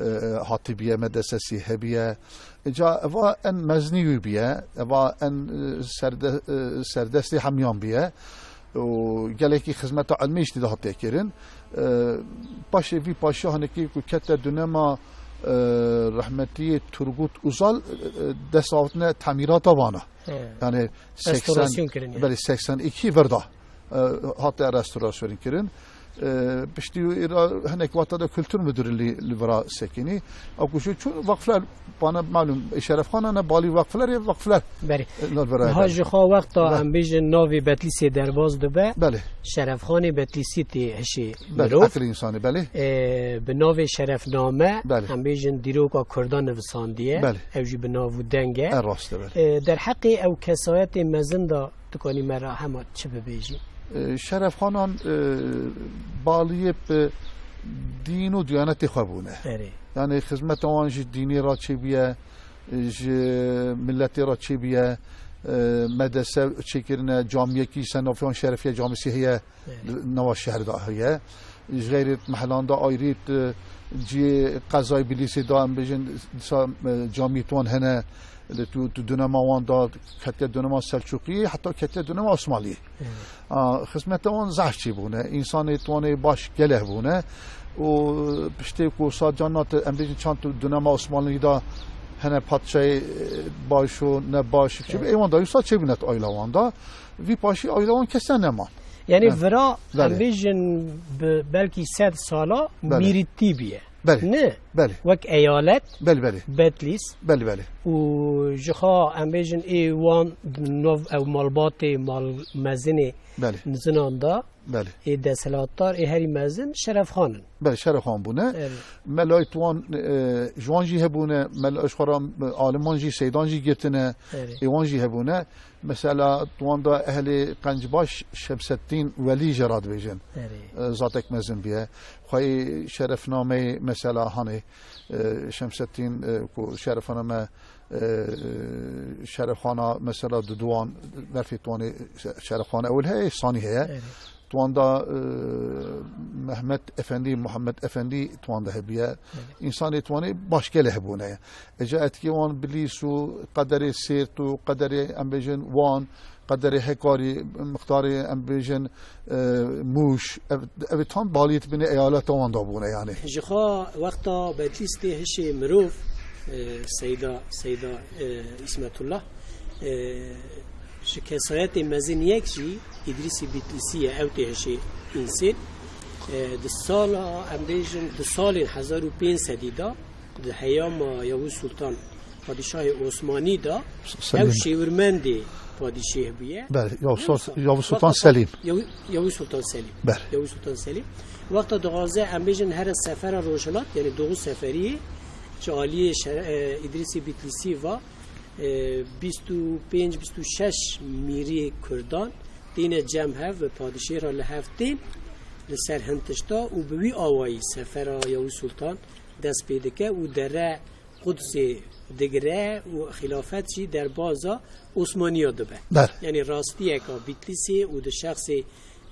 e, Hatibiye medresesi hebiye. Îca eva en meznî wî bûye, eva en, e, serde-, e, serdestê hemiyan bûye. û gelekî xizmeta ilmî jî tê de hatiye kirin. E, paşê vî paşiya hinekî ku kete dönema, e, rehmetiyê Turgut Uzal, e, dest avitine temîrata vana. He. Yani seksen, Restorasyon kirin yani. Belê, seksen iki vir da, e, hate restorasyon kirin. E, piştî wî ra hinek wexta de kultur müdürü li, li vira sekinî. Ew ku jî çûn vakfler Bana malum, e, Şerefxana ne balî vakfler ê vakfler. Belê. E, nal vera Niha belê. Ji xwe wexta Be- em bêjin navê Betlîsê derbas dibe. Belê. Şerefxanê Betlîsî tê hişê Belê, mirov. Eqlê insanê, belê. E, bi navê Şerefname, Belê. Em bêjin dîroka Kurdan nivisandiye. Belê. Ew jî bi nav û deng e. E, rast e, belê. E, derheqê ew kesayetê mezin de tu kanî me re hema çi bibêjî? E, Şerefxanan, e, baliyê bi dîn û diyanetê xwe bûne. Erê. Yani xizmeta wan ji dînê re çêbûye, ji miletê re çêbûye, e, medrese çêkirine, camiyekî Senafiyan Şerefiye Camisi heye, Evet. nava şehir de heye. Ji xeyrê mehelan de ayrî, e, cihê qezayê Bilîsê de em bêjin, dîsa, e, camiyê wan hene, li tu, tu dönema wan de, ketiye dönema Selçukiyê, heta ketiye dönema Osmanliyê. Evet. A, xizmeta wan zehf çêbûne, însanê wan ê baş gelek bûne û piştê ku sa carna te, em bêjin çand dönema Osmanlî de hene padşahê, e, baş û ne baş, Evet. ê wan da wisa çêbûne ayla wan da. Vî paşî ayla wan kese nema. Yani Evet. vira, Belê. em bêjin bi belkî sed sala Belê. mîrîtî bûye. Belê. Ne? Belê. Wek eyalet, Belê, belê. Betlîs. Belê, belê. Û ji xwe em bêjin ê wan nov ew malbatê mal mezinê Belê. nizinan da. Belê. Ê desthilatdar, ê herî mezin Şerefxan in. Belê, Şerefxan bûne. Evet. Melayê wan, e, ji wan jî hebûne, mela ji xwe re, e, alim wan jî, seydan jî girtine, Evet. ê wan jî hebûne. Mesela, tu wan da ehlê Qencbaş Şemseddîn Welî jê re dibêjin. Erê. E, zatek mezin bûye. Xweyî şerefnameyê, mesela, hanê, e, Şemseddîn, e, ku şerefname, e, şerefxana, mesela, di duwan, berfê tuwanê şe-, şerefxana ewil heye, sanî heye. Erê. Tuwan da, e, Mehmet Efendî, Muhammed Efendî tuwan da hebiye. Erê. Însanê tuwanê baş gelek hebûne. Êca etkê wan Bilîs û qederê Sêrt û qederê, em bêjin, Wan, qederê Hekarî, mixtarê, em bêjin, e, Mûş, ev, ev tam baliyet binê eyaleta wan da bûne yani. Ji xwe wexta Betlîs tê hişê mirov, e, Seyda, Seyda, e, Îsmetullah, e, ji kesayetê mezin yek jî Îdrîsî Bitlîsî ye, ew tê hişê însên. E, di sala, em bêjin, di salên hezar û pênc sedî de, Di heyama Yavuz Sultan, padîşahê Osmanî de, Selim. Ew şêwirmendê padîşêh bûye. Belê, Yavuz Sultan, Yavuz Sultan Selim. Yavuz, Yavuz Sultan Selim. Belê. Yavuz Sultan Selim. Wexta dixwaze, em bêjin, here sefera rojhilat, yanî Doğu Seferiyê, ji aliyê şe-, e, Îdrîsê Bitlîsî ve, e, bîst û pênc bîst û şeş mîriyê Kurdan têne cem hev ve padîşêh re li hev tên li ser hin tişta û bi wî awayî sefera Yavuz Sultan dest pê dike û dere Qudsê digire û xilafet jî derbaza Osmaniya dibe. Ber. Yanî rastiyeka Bitlîsê û di şexsê,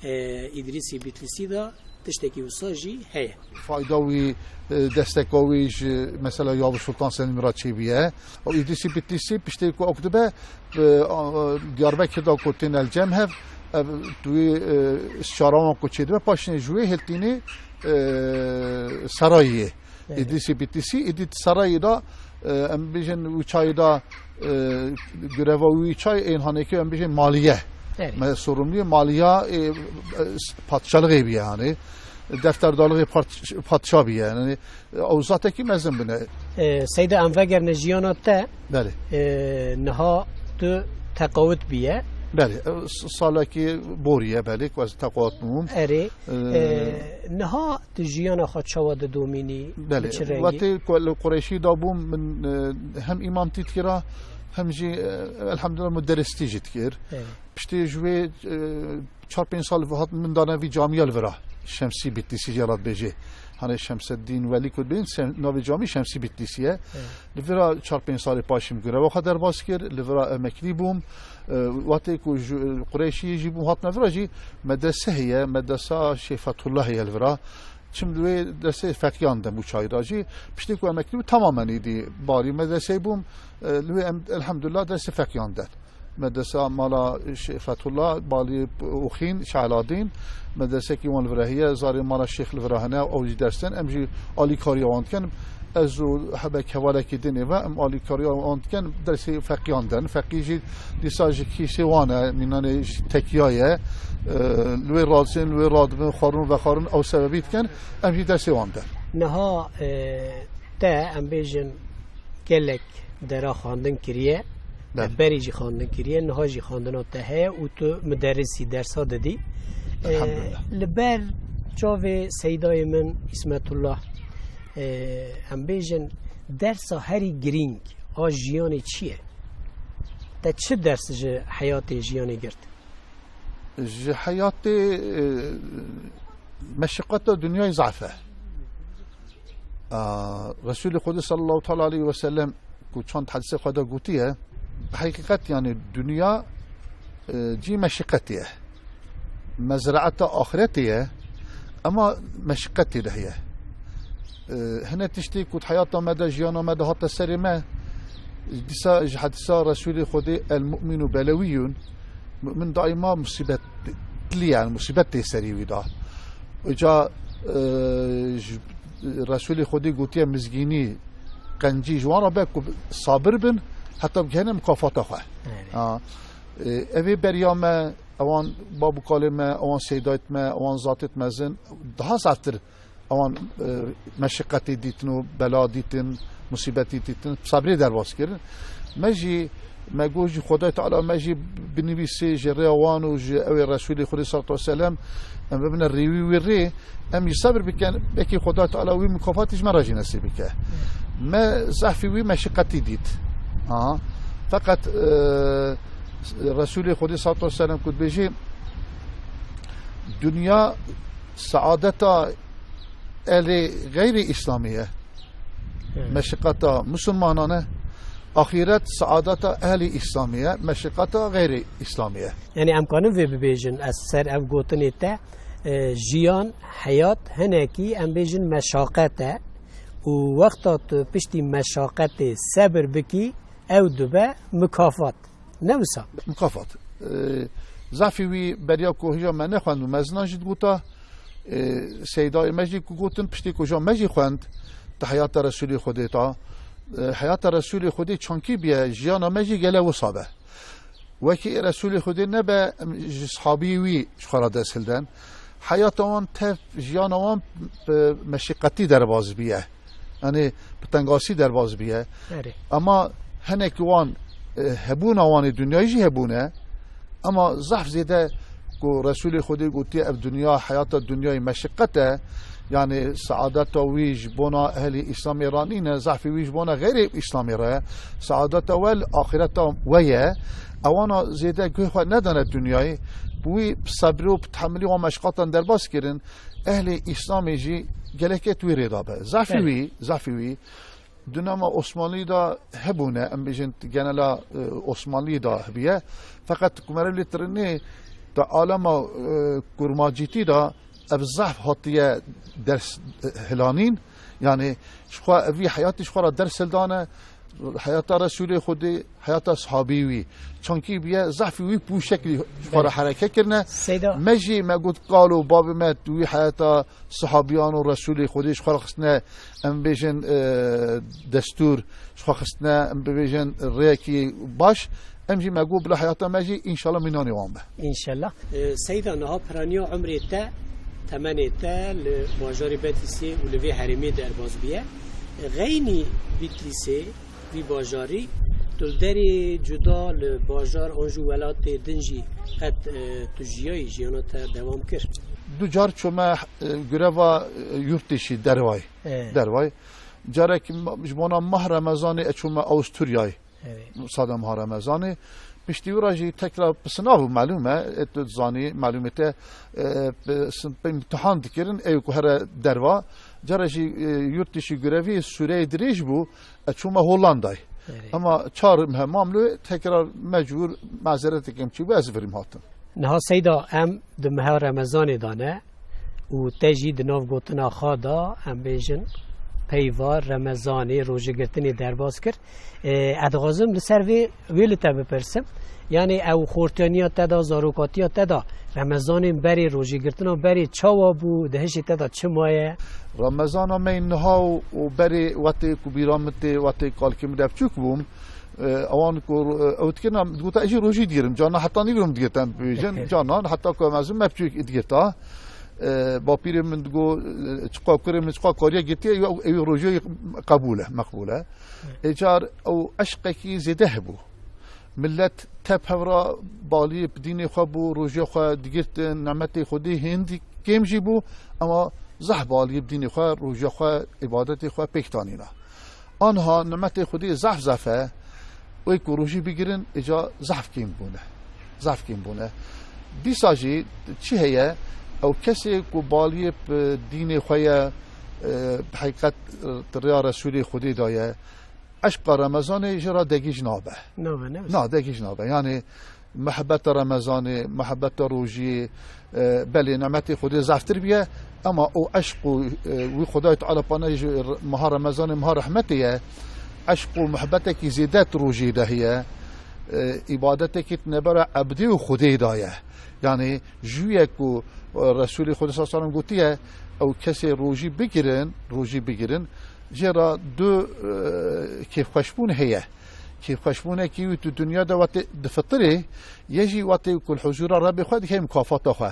e, Îdrîsî Bitlîsî de tiştekî wisa jî heye. Fayda wî, e, desteka wî ji mesela Yavuz Sultan Selim re çêbûye. Û Îdrîsî Bitlîsî piştê ku ew dibe, e, a, Diyarbekir de ku tên el cem hev, ev, tu wî, e, şarawan ku çêdibe, paşê ji wê hiltînê, e, serayê. Evet. Îdrîsî Bitlîsî, îdî di serayê de, e, em bêjin wî çayê de, e, gireva wî çay ên hanekê em bêjin maliye. Evet. Me sorumluyê maliya, e, e, padşalixê bîye, yanî defterdalixê pat-, padşa bîye. Yanî, e, ew zatekî mezin bine. E, Seyda, em vegerine jiyana te. Belê. E, niha tu teqawit bîye. Belê. E, s-, salekî boriye, belê, ku ez teqawit bûm. Erê. E, E, niha tu jiyana xwe çawa didomînî? Belê, bi çi rengî? Wextê ku li Qureyşî de bûm, min, e, hem îmamtî dikira, hem jî, e, elhamdulillah, muderristî jî dikir. Evet. Piştî ji wê, e, çar pênc sal hat min dane vî camiya li vira. Şemsî Bitlîsî jê re dibêjê. Hani Şemseddîn Welî ku dibên, Şem-, navê camî Şemsî Bitlîsî ye. Evet. Li vira çar pênc salê paşî min greva xwe derbas kir, li vira emeklî bûm. E, wextê ku ji Qureyşiyê jî bûm, hatime vira jî medrese heye, medresa Şêx Fethullah heye li vira. Çim li wê dersê feqiyan dem û çayra jî. Piştî ku emeklî bûm, tamamen êdî barî medreseyê bûm. E, li wê em, elhamdulillah, dersê feqiyan den. Medresa mala Şêx Fethullah, balî Oxîn, Şehladîn, medresekî wan li vira heye, zarê mala Şêx li vira hene, ew jî ders den, em jî alîkariya wan dikin. Ez û hebek hevalekî din ê ve, em alîkariya wan dikin, dersê feqiyan den. Feqî jî dîsa ji kîsê wan e, mînanê ji tekiya ye. E, li wê radizên, li wê radibin, xwarin û vexwarin ew sebebî dikin, em jî dersê wan den. Niha, e, te, em bêjin, gelek dera xwendin kiriye, Belê. Berî jî xwendin kiriye, niha jî xwendina te heye û tu muderrisî dersa didî. Elhamdulillah. E, li ber çavê Seydayê min Îsmetullah, e, em bêjin, dersa herî girîng a jiyanê çi ye? Te çi ders ji heyatê jiyanê girt? Ji heyatê, e, meşiqeta dinyayê zaf e. A, Resulê Xwedê sallallahu teala aleyhi ve sellem ku çend hedîsê xwe de gotiye, heqîqet, yanî, dinya, e, cî meşiqetê ye. Mezraeta axiretê ye, ema meşiqetê de heye. E, hine tiştê ku di heyata me de, jiyana me de hate serê me, dîsa ji hedîsa Resulê Xwedê, "El mu'minu belewiyun", mu'min daîma musîbetlî ye, yanî musîbet tê serî wî de. Îca, e, ji Resulê Xwedê gotiye, mizgînî, qencî ji wan re be ku sabir bin, heta bigihêne mukafata xwe. Evet. Ha. E, ev ê beriya me, ewan bab û kalê me, ewan seydayt me, ewan zatêt mezin, daha zaftir ewan, e, meşiqetê dîtin û bela dîtin, musîbetî dîtin, sabrê derbas kirin. Me jî, me got jî Xwedayê Teala me jî binivîsê ji rêya wan û ji ew ê Resûlê Xwedê sallallahu aleyhi ve sellem, em bibine rêwî wî rê, em jî sebir bikin, belkî Xwedayê Teala wî mukafatî ji me re jî nesîb bike. Me zehfî wî meşiqetî dît. Ha. Feqet, e, Resûlê Xwedê sallallahu aleyhi ve sellem ku dibêjê, dinya saadeta ehlê xeyrî îslamî ye. Evet. Meşiqeta musulmanan e. Axîret saadeta ehlî îslamî ye. Meşiqeta xeyrî îslamî ye. Yanî em kanin vê bibêjin, ez ser ev gotinê te, e, jiyan, heyat hinekî em bêjin meşaqet e û wexta tu piştî meşaqetê sebir bikî, ew dibe mukafat. Ne wisa? Mukafat. E, zafî wî beriya ku hêja me nexwend û mezinan jî digota, e, seydayê me jî ku gotin, piştî ku hêja me jî xwend, di heyata Resûlê Xwedê ta, e, heyata Resûlê Xwedê çankî biye, jiyana me jî gele wisa be. Wekî Resûlê Xwedê nebe, em ji sahabî wî ji xwe re dest hilden. Heyata wan tev, jiyana wan bi meşiqetî derbas biye. Yanî bi tengasî derbas biye. Erê. Ema hinek wan, e, hebûna wan ê dinyayî jî hebûne. Ema zehf zêde ku Resûlê Xwedê gotiye, ev dinya, heyata dinyayê meşiqet e. Yanî saadeta wî ji bona ehlî Îslamê re nîne, zehfê wî ji bona xeyrê Îslamê re ye. Saadeta we li axireta we ye. Ewana zêde guhê xwe nedane dinyayê. Bi wî, bi sebrî û bi tehemilî wan meşqatan derbas kirin. Ehlê Îslamê jî gelekê tu wî rê dabe. Zafî Belê. wî, zafî wî, di dema Osmanlî de hebûne, em bêjin genela, e, Osmanlî de hebiye. Feqet ku meriv lê tirinê di alema, e, kurmacîtî de ev zaf hatiye ders, e, hilanîn. Yanî ji xwe evî heyatî ji xwe re ders hildane, heyata Resûlê Xwedê, heyata sahabî wî. Çankî biye zafî wî pû şeklî ji xwe re Belê. hereke kirine. Seyda. Me jî me got, kalo babê me tu wî heyata sahabiyan û Resûlê Xwedê ji xwe re xistine, em bêjin, e, destûr, ji xwe xistine, em bibêjin rêyekî baş. Em jî me got bila heyata me jî înşallah mînanê wan be. Înşallah. E, Seyda, niha piraniya umrê te, temenê te li bajarê Betîsê û li vê herêmê derbas biye. Xeynî Bitlisê, vî bajarî, tu li derê cuda li bajar an jî welatê din jî qet, e, tu jiyayî, jiyana te dewam kir? Du car çûme, e, greva, e, yurtdişî dervayê. E. Dervayê. Carek ma-, ji bona mah Remezanê e çûme Awisturyayê. Evet. Sada meha Remezanê. Piştî wî re jî tekrar pisinav bû, melûm e, e, tu dizanî, melûmê te, e, pe-, sin-, pê imtihan dikirin, ê ku here derva. Cara jî, e, yurt dişî grevî sûreyê dirêj bû, e, çûme Hollandayê. Evet. Ema çar mehe mam lê tekrar mecbûr mazeretekê em çîbû, ez virîm hatim. Niha Seyda, em di meha Remezanê de ne û te jî di nav gotina xwe de, em bêjin, peyva Remezanê, rojêgirtinê derbas kir. E, ez dixwazim li ser vê, wê li te bipirsim. Yanî ew xortiyaniya te de, zarokatiya te de, Remezanên berê, rojêgirtina berê çawa bû, di hişê te de çi maye? Remezana me niha û, û berê wetê ku bîra min tê, wetê kalkê min de biçûk bûm, e, ewan ku, e, ew dikirina, digote ez jî rojî digirim. Carna heta nîvro min digirten bibêjin. Carnan heta ku em mezin me biçûk digirta. E, bapîrê min digo, e, çiqa kurê min çiqa kariye girtiye, ew, ew rojê qebûl e, meqbûl e. Ê car ew eşqekî zêde hebû. Millet tep hev re balî bi dînê xwe bû, rojê xwe digirtin, nemetê Xwedê hêndî kêm jî bû, ema zehf balî bi dînê xwe, rojê xwe, îbadetê xwe pêk tanîna. Anha nimetê Xwedê zehf zehf e, wê ku rojî bigirin, îca zehf kêm bûne. Zehf kêm bûne. Dîsa jî çi heye, ew kesê ku baliyê bi dînê xwe ye, e, bi heqîqet, e, di rêya Resûlê Xwedê de ye, eşqa Remezanê ji ra degîj nabe. Nabe, ne? Na, degîj nabe. Yanî, mihebeta Remezanê, mihebeta rojiyê, e, belê nemetê Xwedê zeftir biye, ema o eşq û, e, wî Xwedayê Teala pane ji r-, meha Remezanê meha rehmetê ye. Eşq û mihebetekî zêde di rojiyê de heye. E, îbadetekî di nêbera ebdê û Xwedê de ye. Yanî, jûye ku, e, Resûlê Xwedê sallallahu aleyhi ve sellem gotiye, ew kesê rojî bigirin, rojî bigirin, jê re du, e, kêfxweşbûn heye. Kêfxweşbûnekî wî tu dinya de wetê difitirê, yê jî wetê ku li huzûra Rebbê xwe dikey mukafata xwe.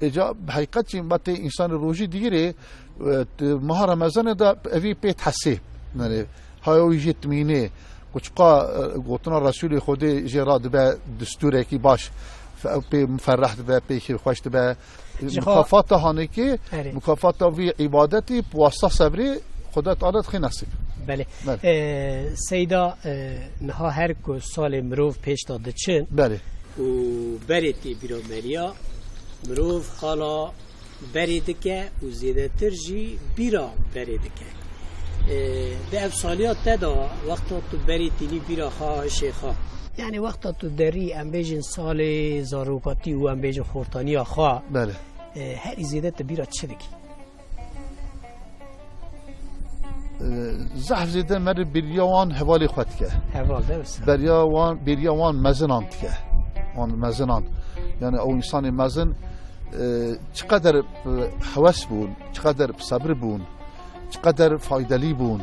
Êca bi heqîqet jî wetê însanê rojî digirê, e, di meha Remezanê de evî pê dihesê. Yanî haya wî jê dimînê. Ku çiqa, e, gotina Resûlê Xwedê jê re dibe distûrekî baş. Fe-, pê muferreh dibe, pê kêfxweş dibe. Ji xwe Mukafata hanekê, Erê. mukafata vî îbadetî, bi wasta sebrê, Xuda Teala dixê nesîb. Belê. Belê. Ee, Seyda, e, niha her ku salê mirov pêş de diçin Belê. û berê tê bîra meriya, mirov qala berê dike û zêdetir jî bîra berê dike. Ee, di ev saliya te de wexta tu berê tînî bîra xwe, hişê xwe. Yanî wexta tu derî, em bêjin salê zarokatî û em bêjin xortaniya xwe. Belê. E, herî zêde tu bîra çi dikî? E, zehf zêde merê bêriya wan hevalê xwe dike. Heval, değil mi? Bêriya wan, bêriya wan mezinan dike. Wan mezinan. Yani o insanê mezin, e, çiqeder, e, hewes bûn, çiqeder bi sebir bûn, çiqeder faydelî bûn.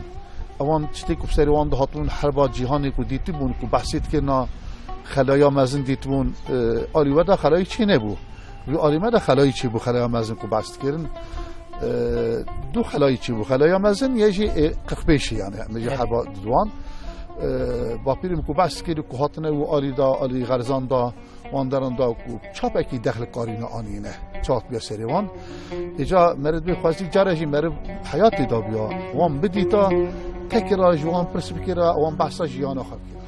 Ewan tiştê ku bi serê wan dihatibûn, herba cîhanê ku dîtibûn, ku behsê dikirina xelaya mezin dîtibûn, e, alî we de xelayî çê nebû. Wî alî me de xelayî çê bû, xelaya mezin ku behs dikirin. E, Du xelayî çi bû? Xelaya mezin yê jî ê qirxpêşî, yani, me jî heba diwan. E, bapîrê min ku behs kir ku hatine û alî da, alî Xerzan da, wan deran da ku çapekî dexlikarîne anîne. Çap biya serê wan. Îca meriv bê xwezî care jî meriv heyatê da biya. Wan bidîta, tekira ji wan pirs bikira, wan behsa jiyana xwe bikira.